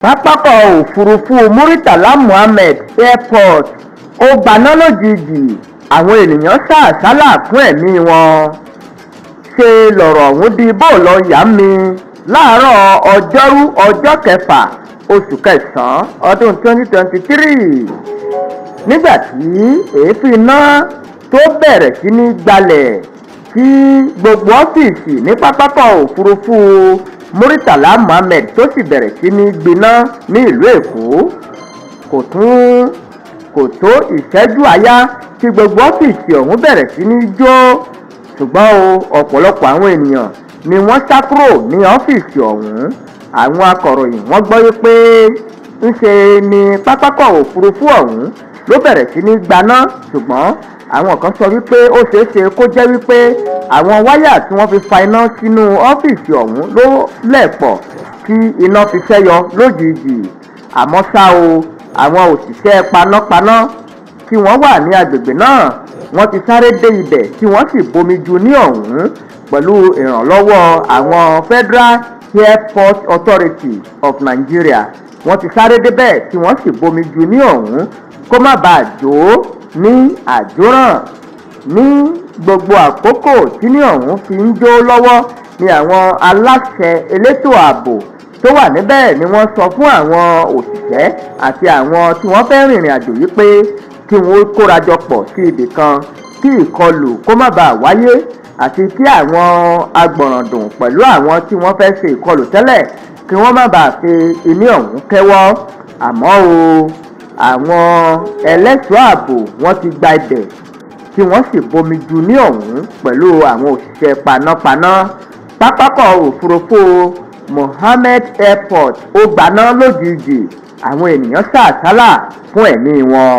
Pápákọ̀ òfurufú Muritàlá Muhammed Airport ó gbaná lójijì, àwọn èèyàn sá àsálà fún ẹ̀mí wọn. Ṣe lọ̀rọ̀ ọ̀hún di bóòlọ́yàá-mi láàárọ̀ Ọjọ́rú, ọjọ́ kẹfà oṣù kẹsàn-án ọdún 2023, nígbà tí èéfín iná tó bẹ̀rẹ̀ sí ní gbalẹ̀ tí gbogbo ọ́fíìsì ní pápákọ̀ òfurufú Muritàlá Muhammed tó sì bẹ̀rẹ̀ sí ní gbiná ní ìlú Èkó. Kò tún kò tó ìṣẹ́jú àáyá tí gbogbo ọ́fíìsì ọ̀hún bẹ̀rẹ̀ sí ní jó, ṣùgbọ́n o ọ̀pọ̀lọpọ̀ àwọn ènìyàn ni wọ́n sá kúrò ní ọ́fíìsì ọ̀hún. Àwọn akọ̀ròyìn wọ́n gbọ́ wípé ńṣe ni pápákọ̀ òfurufú ọ̀hún ló bẹ̀rẹ̀ sí ní gbaná, ṣùgbọ́n àwọn kan sọ wípé ó ṣeé ṣe kó jẹ́ wípé àwọn wáyà tí wọ́n fi fa iná sínú ọ́fíìsì ọ̀hún ló lẹ̀ pọ̀ tí iná fi ṣẹ́yọ lójijì. Àmọ́ ṣá o, àwọn òṣìṣẹ́ panápaná tí wọ́n wà ní agbègbè náà, wọ́n ti sáré dé ibẹ̀ tí wọ́n sì bomi ju ní ọ̀hún pẹ̀lú ìrànlọ́wọ́ àwọn Federal Airport Authority of Nigeria. Wọ́n ti sáré débẹ̀ tí wọ́n sì bomi ju ní ọ̀hún kó má bàa jó ní àjóràn. Ní gbogbo àkókò tí ní ọ̀hún fi ń jó lọ́wọ́ ni àwọn aláṣẹ elétò ààbò tó wà níbẹ̀ ni wọ́n sọ fún àwọn òṣìṣẹ́ àti àwọn tí wọ́n fẹ́ rìnrìn àjò yìí pé kí wọ́n kórajọ pọ̀ sí ibì kan kí ìkọlù kó má bàa wáyé, àti kí àwọn agbọ̀ràndùn pẹ̀lú àwọn tí wọ́n fẹ́ ṣe ìkọlù tẹ́lẹ̀ kí wọ́n má bàa fi iní ọ̀hún kẹ́wọ́. Àmọ́ o, àwọn ẹlẹ́ṣọ́ ààbò wọ́n ti gba ibẹ̀ tí wọ́n sì bomi ju ní ọ̀hún pẹ̀lú àwọn òṣìṣẹ́ panápaná. Pápákọ̀ òfurufú Mohammed Airport ó gbaná lójijì, àwọn ènìyàn sá àsálà fún ẹ̀mí wọn.